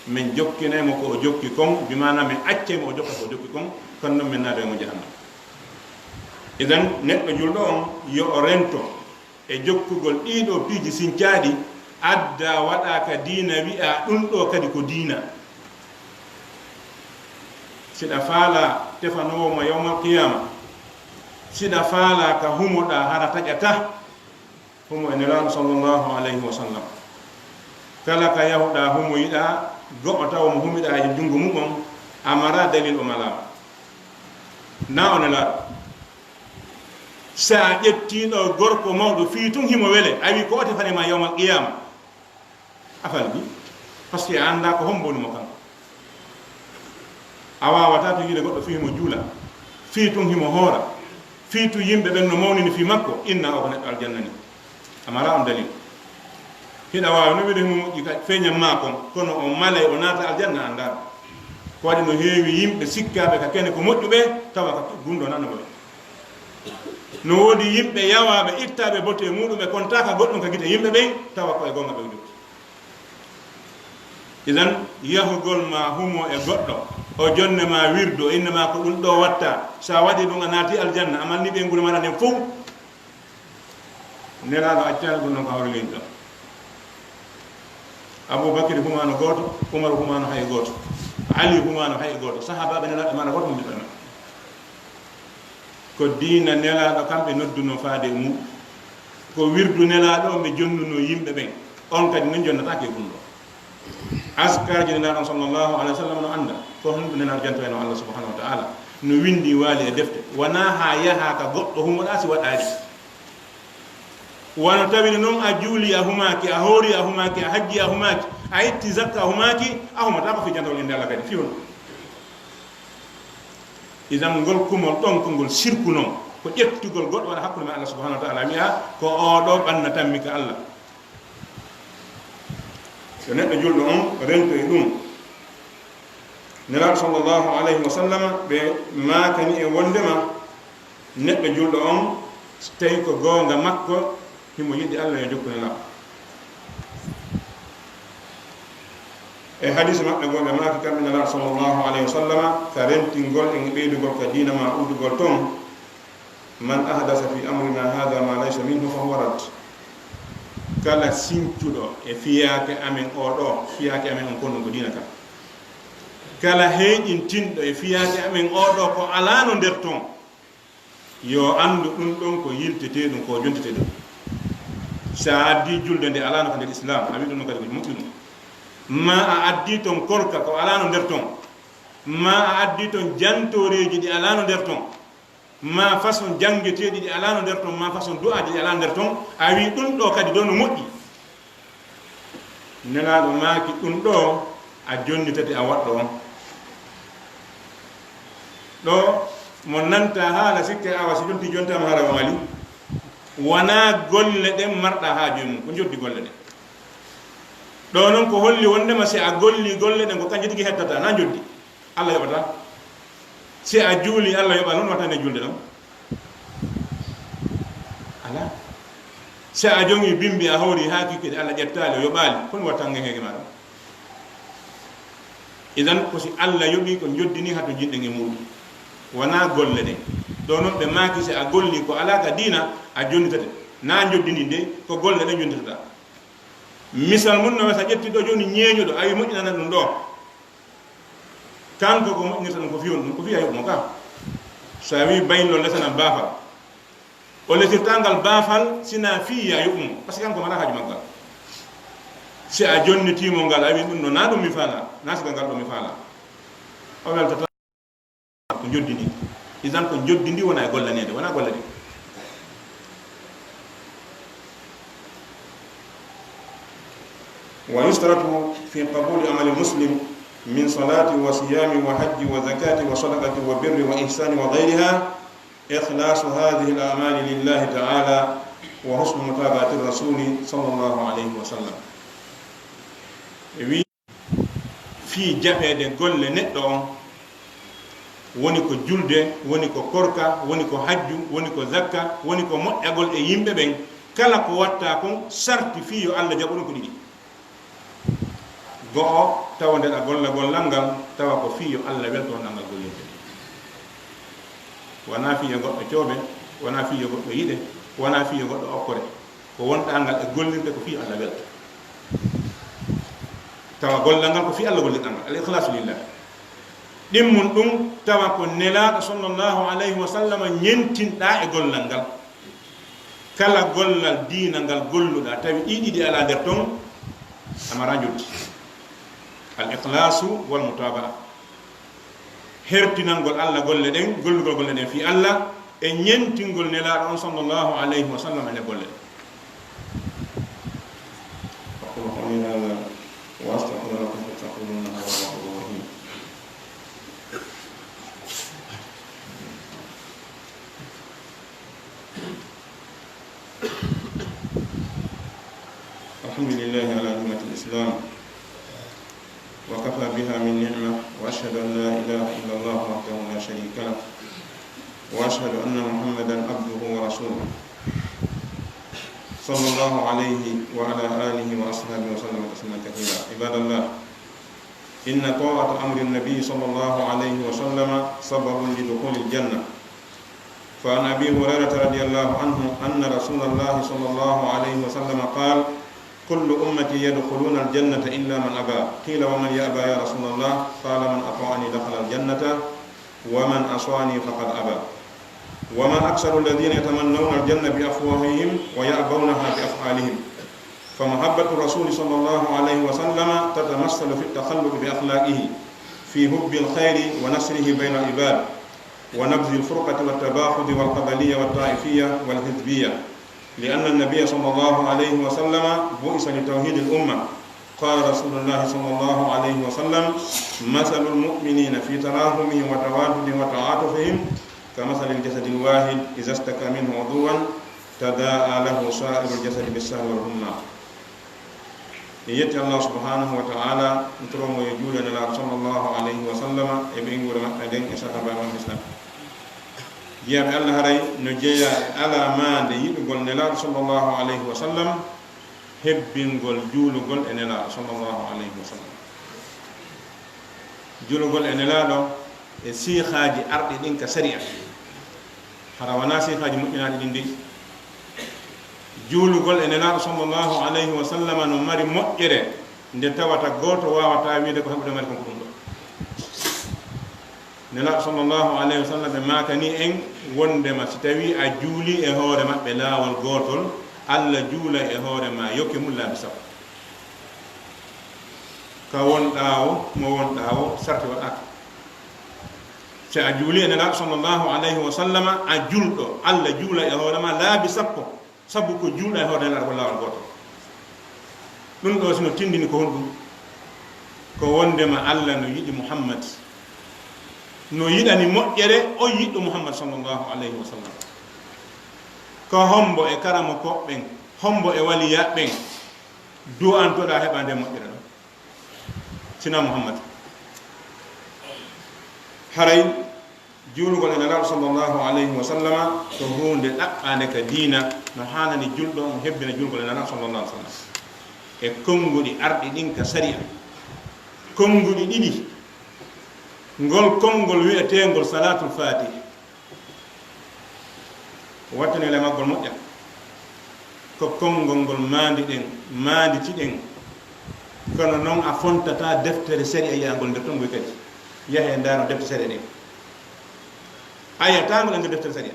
Min jokkinay mo ko o jokki kon, bi maana min accay mo o jokka ko o jokki kon, kon non min naada mo jahannam. Idan, neɗɗo julɗo on, yo o rento e jokkugol ɗiɗo piiji sincaaɗi, adda waɗa ka diina, wi'a ɗum ɗo kadi ko diina. Siɗa faala tefanoowo ma yawmal qiyaama, siɗa faala ka humoɗa hara taƴata, humo e Nelaaɗo sallallahu alayhi wa sallam. Kala ka yahuɗa humoyiɗa, go'o tawa mo humiɗa e junngo mu'on, a mara dalil o malaama. Na o Nelaaɗo. Sa ƴetti ɗo gorko mawɗo fii tun himo wele, a wi ko o tefane ma yawmal qiyaama. A falmi. Parce que a annda ko hombo woni mo kanko. A waawata to yiide goɗɗo fii himo juula, fii tun himo hoora, fii tun yimɓe ɓen no mawnini fii makko, inna o ko neɗɗo aljanna ni. A mara on dalil. Hiɗa waawi no wiide himo moƴƴi ka feeñan ma kon, kono o malay o naata aljanna annda. Ko waɗi no heewi yimɓe sikkaaɓe ka kene ko moƴƴuɓe, tawa ka gunndo nan no ɓe. No woodi yimɓe yawaaɓe ittaaɓe botte muɗum e kontaaka goɗɗum ka gite yimɓe ɓen, tawa ko e goonga ɓe jokki. Idan, yahugol ma humo e goɗɗo, o jonne ma wirdo, inne ma ko ɗum ɗo watta, sa waɗi ɗum a naati aljanna, a malni ɓe ngure maɗa nden fow. Nelaaɗo accaani ɗum ɗon ko hawri leydi ɗon. Abuu Bakri humaano gooto, Umaru humaano hay gooto, Ali humaano hay gooto, sahaabaaɓe Nelaaɗo maana gooto mo mbiɗon. Ko diina Nelaaɗo kamɓe nodduno faade e muɗum. Ko wirdu Nelaaɗo on ɓe jonnuno yimɓe ɓen. On kadi non jonnataake e ɗum ɗo. Askaaji Nelaaɗo on sallallahu alaihi wa sallam no annda ko honɗum Nelaaɗo jantoyno Allah subhanahu wa ta'ala. No windi waali e defte. Wonaa haa yaha ka goɗɗo humoɗa si waɗaali. Wano tawiri non a juuli a humaaki, a hoori a humaaki, a hajji a humaaki, a itti zakka a humaaki, a humataa ko fii jantawol innde Allah kadi. Fii honɗum? Idan ngol kumol ɗon ko ngol sirku non, ko ƴettugol goɗɗo waɗa hakkunde ma Allah subhanahu wa ta'ala, wi'a ko oo ɗo ɓannatanmi ka Allah. Yo neɗɗo julɗo on rento e ɗum. Nelaaɗo sallallahu alayhi wa sallam ɓe maakani e wondema neɗɗo julɗo on, so tawi ko goonga makko, himo yiɗi Allah yo jokku Nelaaɗo. E hadiisi maɓɓe goo ɓe maaki kamɓe Nelaaɗo sallallahu alayhi wa sallam ka rentingol e ɓeydugol ka diina ma uddugol ton, "Man ahdasa fi amrina hadha ma laysa minhu fa huwa rad." Kala sincuɗo e fiyaake amen oo ɗoo, fiyaake amen on kon ɗum ko diina kan. Kala heyɗintinɗo e fiyaake amen oo ɗoo ko alaano nder ton, yo anndu ɗum ɗon ko yiltetee ɗum, ko jontete ɗum. Sa addi julde nde alaano ka nder Islam, a wi ɗum ɗon kadi ko moƴƴi ɗum. Ma a addi ton korka ko alaano nder ton. Ma a addi ton jantooreeji ɗi alaano nder ton. Ma façon janngeteeɗi ɗi alaano nder ton, ma façon du'aaji ɗi alaano nder ton, a wi ɗum ɗo kadi ɗo no moƴƴi. Nelaaɗo maaki ɗum ɗo a jonnitate a waɗɗo on. Ɗo mo nanta haala sikke awa si jonti jontaama haala o mali. Wonaa golle ɗen marɗa haaju e mum, ko njoddi golle ɗen. Ɗo non ko holli wondema si a golli golle ɗen ko kanje tigi hettata, na njoddi. Allah yoɓata. Si a juuli, Allah yoɓa non wattande julde non. Ala. Si a jongi bimbi a hawri haa kikkidi, Allah ƴettaali, o yoɓaali, kon wattange heege ma ɗon. Idan ko si Allah yoɓi ko njoddini haa to jinɗen e muɗum. Wonaa golle ɗen. Ɗo non ɓe maaki si a golli ko alaa ka diina, a jonnitate. Na njoddini de, ko golle ɗen jonnitata. Misal mun no, sa ƴetti ɗo jooni ñeeñuɗo, a wi moƴƴinana ɗum ɗo. Kanko ko moƴƴinirta ɗum ko fii on ɗum, ko fii a yoɓumo ka. So a wi baylol lesana baafal. O lesirta ngal baafal sina fii a yoɓumo. Parce que kanko mara haaju maggal. Si a jonnitiimo ngal, a wi'i ɗum ɗo, naa ɗum mi faalaa, naa siga ngal ɗo mi faalaa. O weltoto ko njoddi ndi. Idan ko njoddi ndi wona e gollaneede, wona golle ɗe. ويشترط في قبول عمل المسلم من صلاة وصيام وحج وزكاة وصدقة وبر وإحسان وغيرها إخلاص هذه الأعمال لله تعالى وحسن متابعة الرسول صلى الله عليه وسلم. Wi fii jaɓeede golle neɗɗo on, woni ko julde, woni ko korka, woni ko hajju, woni ko zakka, woni ko moƴƴagol e yimɓe ɓen, kala ko watta kon sarti fii yo Alla jaɓu ɗum ko ɗiɗi. Go'o, tawa nde ɗa golla gollal ngal, tawa ko fii yo Alla welto ngal ngal gollirde. Wanaa fii yo goɗɗo coobe, wanaa fii yo goɗɗo yiɗe, wanaa fii yo goɗɗo okkore. Ko wonɗaa ngal e gollirde ko fii Alla welto. Tawa gollal ngal ko fii Alla gollirɗaa ngal, al ikhlasu lillah. Ɗimmun ɗum, tawa ko Nelaaɗo sallallahu alayhi wa sallam ñentinɗaa e gollal ngal. Kala gollal diina ngal golluɗaa, tawi ɗii ɗiɗi alaa nder ton, a maraa njoddi. Al ikhlasu wal mutabaa. Hertinangol Alla golle ɗen, gollugol golle ɗen fii Alla, e ñentingol Nelaaɗo on sallallahu alayhi wa sallam e golle ɗen. أقول قولي هذا وأستغفر لكم فاستغفروه إنه هو الغفور الرحيم. الحمد لله على نعمة الإسلام وكفى بها من نعمة، وأشهد أن لا إله إلا الله وحده لا شريك له، وأشهد أن محمدا عبده ورسوله، صلى الله عليه وعلى آله وأصحابه وسلم تسليما كثيرا. عباد الله، إن طاعة أمر النبي صلى الله عليه وسلم سبب لدخول الجنة. فعن أبي هريرة رضي الله عنه أن رسول الله صلى الله عليه وسلم قال: كل أمتي يدخلون الجنة إلا من أبى. قيل: ومن يأبى يا رسول الله؟ قال: من أطاعني دخل الجنة ومن عصاني فقد أبى. وما أكثر الذين يتمنون الجنة بأفواههم ويأبونها بأفعالهم. فمحبة الرسول صلى الله عليه وسلم تتمثل في التخلق بأخلاقه، في حب الخير ونشره بين العباد، ونبذ الفرقة والتباغض والقبلية والطائفية والحزبية، لأن النبي صلى الله عليه وسلم بعث لتوحيد الأمة. قال رسول الله صلى الله عليه وسلم: مثل المؤمنين في تراحمهم وتوادهم وتعاطفهم كمثل الجسد الواحد إذا اشتكى منه عضو تداعى له سائر الجسد بالسهر والحمى. En yetti Allah subhanahu wa ta'ala, en toro mo yo juule Nelaaɗo sallallahu alayhi wa sallam e ɓeynguure maɓɓe nden e sahaaba maɓɓe Islam. Jiyaaɓe Allah, haray no jeyaa e alamaande yiɗugol Nelaaɗo sallallahu alayhi wa sallam, hebbingol juulugol e Nelaaɗo sallallahu alayhi wa sallam. Juulugol e Nelaaɗo e siihaaji arɗi ɗin ka sariya. Hara wanaa siihaaji moƴƴinaaɗi ɗin dey. Juulugol e Nelaaɗo sallallahu alayhi wa sallam no mari moƴƴere nde tawata gooto waawataa wiide ko heɓude mari kon ko ɗum ɗo. Nelaaɗo sallallahu alayhi wa sallam ɓe maakani en wondema si tawii a juulii e hoore maɓɓe laawol gootol, Alla juula e hoore maa yoke mum laabi sappo. Ka wonɗaa o, mo wonɗaa o, sarti waɗaaka. Si a juulii e Nelaaɗo sallallahu alayhi wa sallama, a julɗo, Alla juula e hoore maa laabi sappo, sabu ko juulɗaa e hoore Nelaaɗo ko laawol gootol. Ɗum ɗoo si no tindini ko honɗum? Ko wondema Alla no yiɗi Muhammad, no yiɗani moƴƴere on yiɗɗo Muhammad sallallahu alayhi wa sallam. Ko hombo e karamokooɓe ɓen, hombo e waliyaaɓe ɓen du'antoɗaa heɓa nde moƴƴere ɗon? Sinaa Muhammad. Haray juulugol e Nelaaɗo sallallahu alayhi wa sallama ko huunde ɗaɓɓaande ka diina, no haanani julɗo on hebbina juulugol e Nelaaɗo sallallahu alayhi wa sallam. E konnguɗi arɗi ɗin ka sariya, konnguɗi ɗiɗi, ngol konngol wi'eteengol Salaatul Faatih, wattanee le maggol moƴƴa. Ko konngol ngol maandiɗen, maanditiɗen. Kono non a fontataa deftere sariya yi'angol nder ton ngoy kadi. Yahee ndaaro defte sariya ɗen. A yi'ataa ngol e nder deftere sariya.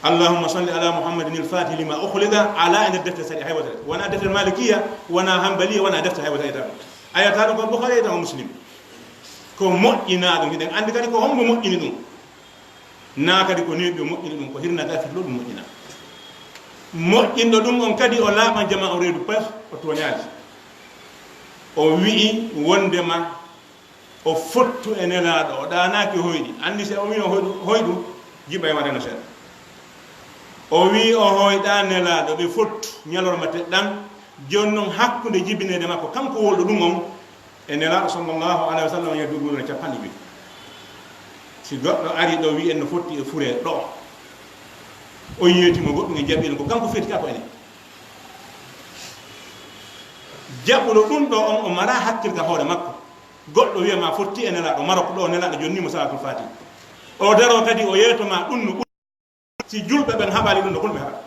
Allahumma salli ala Muhammadin il-fatihi lima ukhliqa, ala ene defte sariya hay wotere. Wona defte malikiya, wona hanbaliya, wona defte hay wotere tan. A yiyata ɗum ko Bukhari tan o Muslim. Ko moƴƴina ɗum, hiɗen anndi kadi ko hombo moƴƴini ɗum. Na kadi ko neeɓi o moƴƴini ɗum, ko hirna ka fitlo ɗum moƴƴina. Moƴƴinɗo ɗum on kadi o laaɓan jama o reedu pes, o tooñaali. O wi'i wondema o fottu e Nelaaɗo, o ɗaanaaki hoyɗi. Anndi si o wi'no hoyɗu, hoyɗu, jiɓay waɗano seeɗa. O wi'i o hoyɗa Nelaaɗo, ɓe fottu, ñalorma teɗɗan. Jooni non hakkunde jibineede makko, kanko wolɗo ɗum on, e Nelaaɗo sallallahu alayhi wa sallam, yo duuɓi wona capanɗe joyi. Si goɗɗo ari ɗo, wi'i en no fotti e fure ɗo, o yeeti mo goɗɗum e jaɓi ɗum, ko kanko feeti ka ko enen. Jaɓuɗo ɗum ɗo on, o mara hakkil ka hoore makko. Goɗɗo wi'a ma fotti e Nelaaɗo Marok ɗo, Nelaaɗo jonni mo Salaatul Faatiha. O daro kadi, o yeeto ma ɗum no ɓuri. Si julɓe ɓen haɓali ɗum ɗo, ko ɗum ɓe haɓata.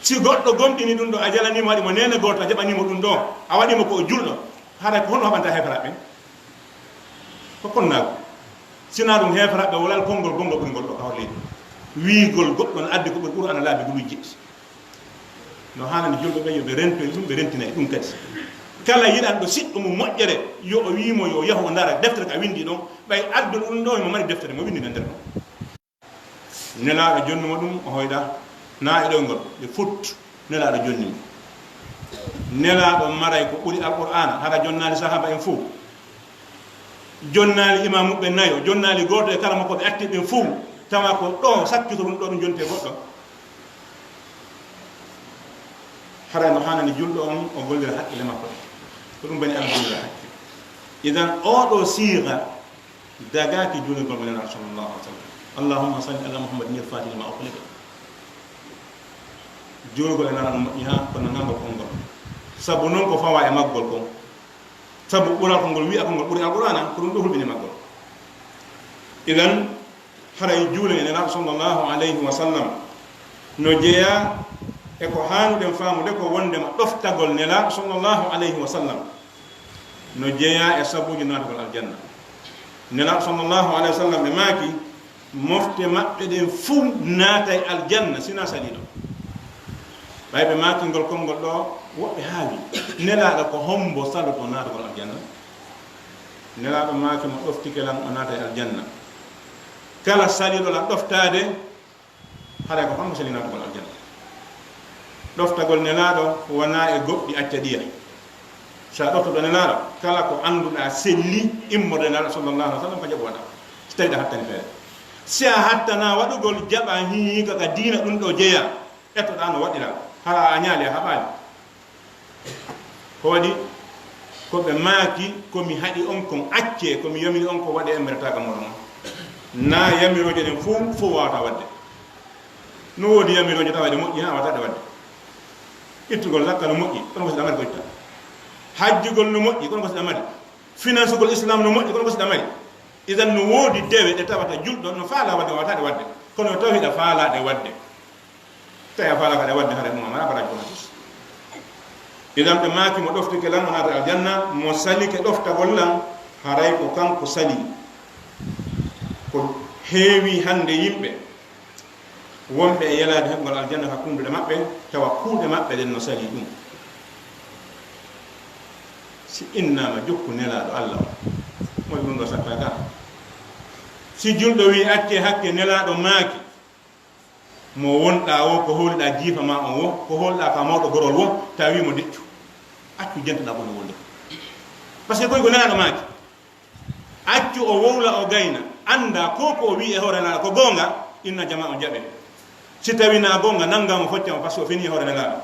Si goɗɗo gomɗini ɗum ɗo, a jalani mo, waɗi mo neene gooto, a jaɓani mo ɗum ɗo, a waɗi mo ko o julɗo, haray ko honno haɓanta heeferaaɓe ɓen? Ko konnaagu. Sinaa ɗum, heeferaaɓe wolal konngol gongol ɓuri ngol ɗo ka holle. Wiigol goɗɗo no addi ko ɓuri Qur'aana laabi guluuji jeɗɗi. No haanani julɓe ɓen yo ɓe rento e ɗum, ɓe rentina e ɗum kadi. Kala yiɗanɗo siɗɗo mum moƴƴere, yo o wii mo yo yahu o ndaara deftere ka winndi ɗon, ɓay adduɗo ɗum ɗo, himo mari deftere mo winndi nden nder ɗon. Nelaaɗo jonnuma ɗum, o hoyɗa, na e ɗoyngol, ɓe fottu, Nelaaɗo jonni mo. Nelaaɗo maray ko ɓuri Alqur'aana, hara jonnaali sahaaba en fow. Jonnaali imaamuɓe nayo, jonnaali gooto e kala makko ɓe atti ɓen fow, tawa ko ɗo sakkito ɗum ɗo ɗum jonte goɗɗo. Haray no haanani julɗo on o gollira hakkille makko ɗen. Ko ɗum bani Adama gollira hakkille. Idan, oo ɗoo siiga dagaaki juulirgol mo Nelaaɗo sallallahu alaihi wa sallam. Allahumma salli ala Muhammadin il-fatihi lima ughliqa. Juulgol e Nelaaɗo moƴƴi haa kono nangol konngol. Sabu non ko fawa e maggol kon. Sabu ɓural konngol wi'a konngol ɓuri Alqur'aana, ko ɗum ɗo hulɓini maggol. Idan, haray juulgol e Nelaaɗo sallallahu alayhi wa sallam no jeyaa e ko haanuɗen faamude ko wondema ɗoftagol Nelaaɗo sallallahu alayhi wa sallam no jeyaa e sabuuji naatugol aljanna. Nelaaɗo sallallahu alayhi wa sallam ɓe maaki, mofte maɓɓe ɗen fuu naatay aljanna, sinaa saliiɗo. Ɓay ɓe maaki ngol konngol ɗo, woɓɓe haawi, Nelaaɗo ko hombo saloto naatugol aljanna? Nelaaɗo maaki, mo ɗoftike lan, o naatay aljanna. Kala saliiɗo lan ɗoftaade, haray ko kanko sali naatugol aljanna. Ɗoftagol Nelaaɗo wonaa e goɗɗi acca ɗiya. Si a ɗoftoto Nelaaɗo, kala ko annduɗaa selli immorde Nelaaɗo sallallahu alaihi wa sallam, ko jaɓoɗaa. Si tawii ɗa hattani feere. Si a hattanaa waɗugol, jaɓaa hiika ka diina ɗum ɗo jeyaa, etoɗaa no waɗiraa. Hara a ñaali, a haɓaali. Ko waɗi? Ko ɓe maaki, ko mi haɗi on kon accee, ko mi yamiri on kon waɗee, emmertaa ka mooɗon on. Naa yamirooje ɗen fow, fow waawataa waɗde. No woodi yamirooje tawa ɗe moƴƴi, haa waawataa ɗe waɗde. Ittugol zakka no moƴƴi, kono ko si ɗa mari ko itta. Hajjugol no moƴƴi, kono ko si ɗa mari. Finansugol Islam no moƴƴi, kono ko si ɗa mari. Idan no woodi dewe ɗe tawata julɗo no faalaa waɗde, waawataa ɗe waɗde. Kono tawi hiɗa faalaa ɗe waɗde. Tawi a faalaaka ɗe waɗde, haray ɗum a maraa baraaji kono tus. Idan ɓe maaki, mo ɗoftike lan, o naata aljanna, mo salike ɗoftagol lan, haray ko kanko sali. Ko heewi hannde yimɓe wonɓe e yelaade heɓgol aljanna ka kunnduɗe maɓɓe, tawa kuuɗe maɓɓe ɗen no sali ɗum. Si innaama jokku Nelaaɗo Alla on, moy ɗum ɗo sakka ka? Si julɗo wi'i accee hakke, Nelaaɗo maaki, mo wonɗaa woo, ko hooliɗaa jiifa maa on woo, ko hooliɗaa ka mawɗo gorol woo, tawi mo deccu. Accu jentoɗaa ko no wonde. Parce que koy ko Nelaaɗo maaki. Accu o wowla, o gayna. Annda ko ko o wi'i e hoore Nelaaɗo ko goonga, inna jamaa on jaɓe. Si tawi na goonga, nanga mo, focca mo, parce que o fini e hoore Nelaaɗo.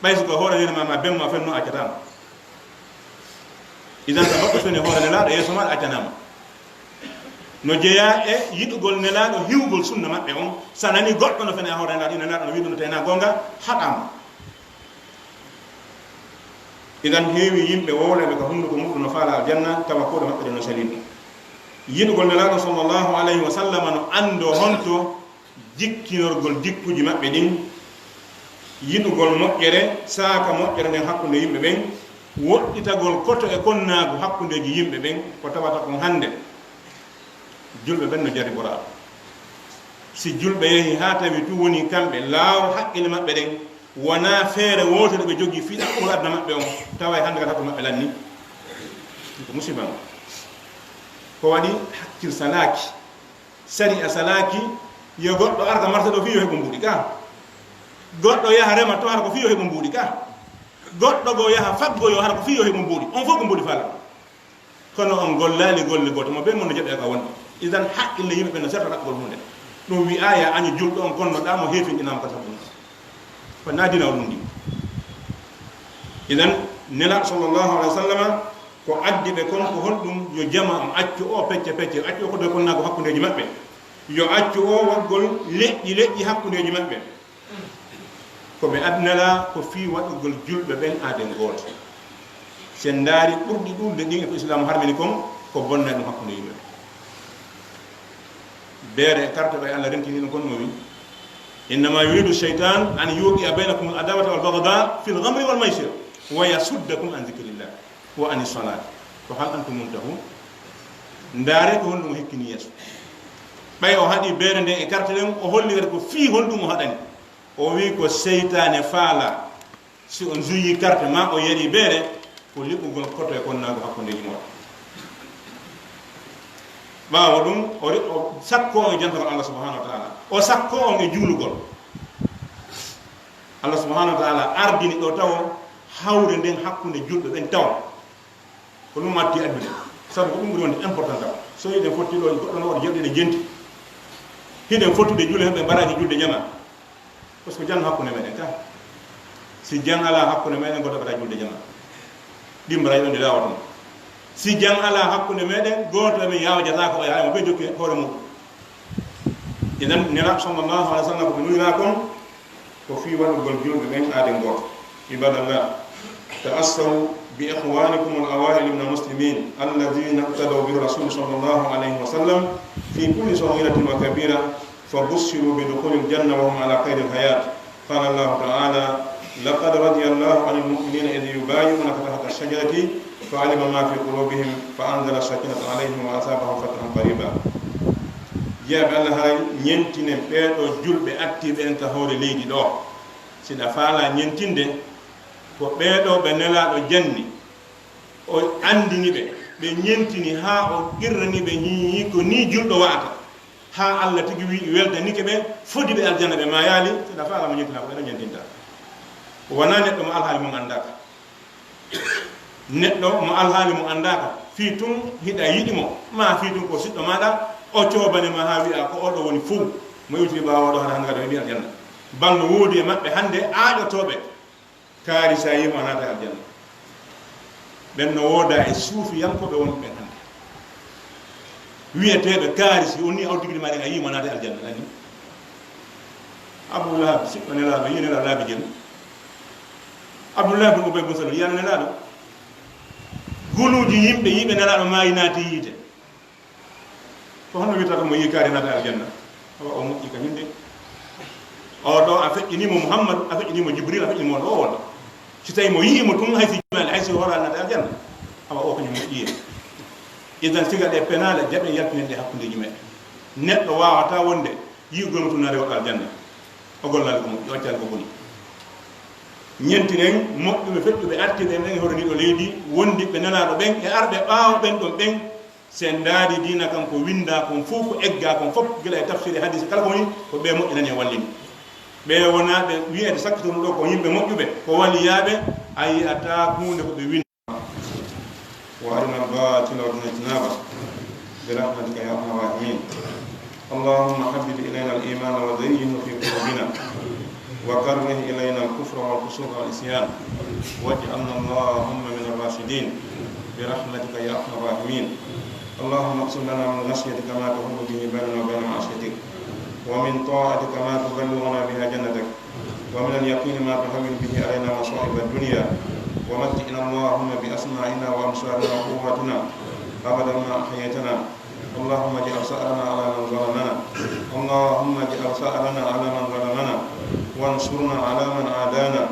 Ɓay si ko hoore Nelaaɗo ma, ma ben ma fenno, accata mo. Idan ka goɗɗo fene hoore Nelaaɗo, yeeso maaɗa accanaama. No jeyaa e yiɗugol Nelaaɗo, hiwgol sunna maɓɓe on. Sa nani goɗɗo no fene hoore Nelaaɗo, ina Nelaaɗo no wiɗuno tena goonga, haɗaama. Idan heewi yimɓe wowlayɓe ka hunduko muɗum no faala aljanna, tawa kuuɗe maɓɓe ɗen no sali ɗum. Yiɗugol Nelaaɗo sallallahu alayhi wa sallama no anndoo honto jikkinorgol jikkuuji maɓɓe ɗin, yiɗugol moƴƴere, saaka moƴƴere nden hakkunde yimɓe ɓen, woɗɗitagol koto e konnaagu hakkundeeji yimɓe ɓen, ko tawata kon hannde julɓe ɓen no jariboraa. Si julɓe yehi haa tawi tun woni kamɓe laawol haqqille maɓɓe ɗen, wonaa feere wootere ɓe jogii fii ɗaɓɓugol aduna maɓɓe on, tawa e hannde kadi hakkunde maɓɓe lannii. Ko musiba on. Ko waɗi hakkil salaaki, sariya salaaki, yo goɗɗo ar ka marché ɗoo fii yo heɓu mbuuɗi ka. Goɗɗo yaha rema to hara ko fii yo heɓu mbuuɗi ka. Goɗɗo goo yaha faggoyo hara ko fii yo heɓu mbuuɗi. On fof ko mbuuɗi faalaa. Kono on gollaali golle gooto, mo bee mon no jaɓi ka wonde. Idan haqqille yimɓe ɓen no serta ɗaɓɓugol huunde. Ɗum wi'aaya año julɗo on konnoɗaa mo heefinɗinaa mo ka sabu ɗum. Ko naa dina o ɗum ndi. Idan Nelaaɗo sallallahu alaihi wa sallama ko addi ɓe kon ko honɗum? Yo jamaa on accu o pecce pecce, accu o ko doy konnaago hakkundeeji maɓɓe. Yo accu o waɗgol leƴƴi leƴƴi hakkundeeji maɓɓe. Ko ɓe adnala ko fii waɗugol julɓe ɓen aaden gooto. Si en ndaari ɓurɗi ɗuuɗude ɗin e ko Islaamu harmini kon, ko bonna ɗum hakkunde yimɓe. Beere e karte ɓay Allah rentini ɗum kon no wi, "Innama yuridu shaytan an yuqi'a baynakum al adawata wal bagda fil ghamri wal maysir wa yasuddakum an dhikrillah wa anis salat. Fa hal antum muntahun?" Ndaare ko honɗum o hikkini yeeso. Ɓay o haɗi beere nden e karte ɗen, o holli kadi ko fii honɗum o haɗani. O wi'i ko seytaane faalaa, si on juyii karte maa o yari beere, ko liɓugol koto e konnaago hakkundeeji mon. Ɓaawo ɗum, o ri-, o sakko on e jantagol Allah subhanahu wa ta'ala. O sakko on e juulugol. Allah subhanahu wa ta'ala ardini ɗoo tawo hawre nden hakkunde julɓe ɓen tawo. Ko ɗum addi addude. Sabu ko ɗum ɓuri wonde important taw. So hiɗen fotti ɗo, goɗɗo no waɗa jeɗɗi ɗe jenti. Hiɗen fottude juule hemɓe mbaraaji julde jamaa. Parce que jam hakkunde meɗen ka. Si jam alaa hakkunde meɗen, goɗɗo mbaɗa julde jamaa. Ɗi mbaraaji ɗon ɗi laawa ɗum. Si jam alaa hakkunde meɗen, gooto e men yaawjataako o yaara mo ɓe jokki hoore mum. Idan Nelaaɗo sallallahu alaihi wa sallam ko ɓe nulira kon, ko fii waɗugol julɓe ɓen aaden gooto. Ibadallah, ta'assaw bi ikhwanikum al-awa'il min al-muslimin alladhina iqtadaw bir rasul sallallahu alaihi wa sallam fi kulli saghiratin wa kabira, fa bussiru bi dukhulil janna wa hum ala khairil hayat. Qala Allahu ta'ala, laqad radiyallahu anil mu'minina idh yubayi'unaka tahta ash-shajarati fa alima ma fi qulubihim fa anzala as-sakinata alayhim wa asabahum fathan qariba. Jiyaaɓe Allah, haray ñentinen ɓee ɗoo julɓe attiiɓe en ka hoore leydi ɗoo. Si ɗa faalaa ñentinde, ko ɓee ɗoo ɓe Nelaaɗo janni, o anndini ɓe, ɓe ñentini haa o qirrani ɓe, hihi, ko nii julɗo wa'ata. Haa Allah tigi wi'i weltanike ɓe, fodi ɓe aljanna, ɓe maayaali. Si ɗa faalaa mo ñentinaa, ko ɓe ɗoo ñentinta. Wonaa neɗɗo mo alhaali mum anndaaka. Neɗɗo mo alhaali mum anndaaka, fii tun hiɗa yiɗi mo, maa fii tun ko siɗɗo maaɗa, o coobane ma haa wi'a ko oo ɗoo woni fow, mo iwtiri ɓaawo ɗoo, hara hannde kadi o heɓi aljanna. Bal no woodi e maɓɓe hannde aaƴotooɓe kaari, si a yii mo a naata aljanna. Ɓen no wooda e suufiyankooɓe wonɓe ɓen hannde. Wi'eteeɓe kaari, si on nii awdi tigi ma ɗen, a yii mo a naata aljanna, nani? Abu Lahab, siɗɗo Nelaaɗo, yi'i Nelaaɗo laabi jeɗɗi. Abdullahi bin Ubay bin Salul, yi'aano Nelaaɗo? Guluuji yimɓe yiiɓe Nelaaɗo maayi, naati yiite. Ko honno wi'ata ko mo yi'i kaari naata aljanna? Awa o moƴƴi kañum de. Oo ɗoo a feƴƴinii mo Muhammadu, a feƴƴinii mo Jibril, a feƴƴinii mo ɗoo wonɗo. Si tawii mo yi'i mo tun, hay si jimaali, hay si horaali naata aljanna. Awa o kañum moƴƴi en. Idan siga ɗee penaale, jaɓen yaltinen ɗe hakkundeeji meɗen. Neɗɗo waawataa wonde yi'ugol mo tun na rewa aljanna. O gollaali ko moƴƴi, o accaali ko boni. Ñentinen moƴƴuɓe, feƴƴuɓe, artiiɓe en ɓen e hoore ndii ɗoo leydi, wondiɓɓe Nelaaɗo ɓen e arɓe ɓaawo ɓen ɗon ɓen. Si en ndaari diina kan ko winndaa kon fow, ko eggaa kon fow, gila e tafsiiri, hadiisi, kala ko woni, ko ɓe moƴƴinani e wallini. Ɓe wonaa ɓe wi'eede sakkitoruɗo ko yimɓe moƴƴuɓe, ko waliyaaɓe, a yi'ataa huunde ko ɓe winndi. وأرنا الباطل وارزقنا اجتنابه برحمتك يا أرحم الراحمين. اللهم حبب إلينا الإيمان وزينه في قلوبنا وكره إلينا الكفر والفسوق والعصيان واجعلنا اللهم من الراشدين برحمتك يا أرحم الراحمين. اللهم اقسم لنا من خشيتك ما تحول به بيننا وبين معصيتك ومن طاعتك ما تبلغنا بها جنتك ومن اليقين ما تهون به علينا مصائب الدنيا ومتعنا اللهم بأسماعنا وأبصارنا وقواتنا أبدا ما أحييتنا. اللهم اجعل ثأرنا على من ظلمنا. اللهم اجعل ثأرنا على من ظلمنا وانصرنا على من عادانا.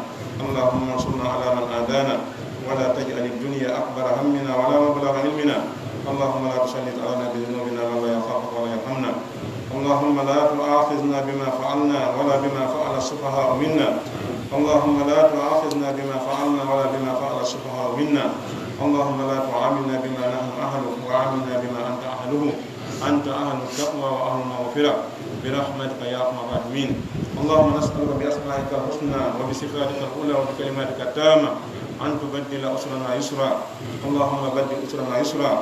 اللهم انصرنا على من عادانا ولا تجعل الدنيا أكبر همنا ولا مبلغ علمنا. اللهم لا تسلط علينا بذنوبنا من لا يخافك ولا يرحمنا. اللهم لا تؤاخذنا بما فعلنا ولا بما فعل السفهاء منا. اللهم لا تؤاخذنا بما فعلنا ولا بما فعل السفهاء منا. اللهم لا تعاملنا بما نحن أهله، وعاملنا بما أنت أهله. أنت أهل التقوى وأهل المغفرة، برحمتك يا أرحم الراحمين. اللهم نسألك بأسمائك الحسنى وبصفاتك العلى وبكلماتك التامة أن تبدل أسرنا يسرا. اللهم بدل أسرنا يسرا.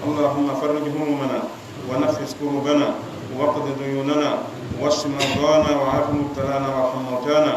اللهم فرج همومنا ونفس كربنا واقض ديوننا واشف مرضانا وعاف مبتلانا وارحم موتانا.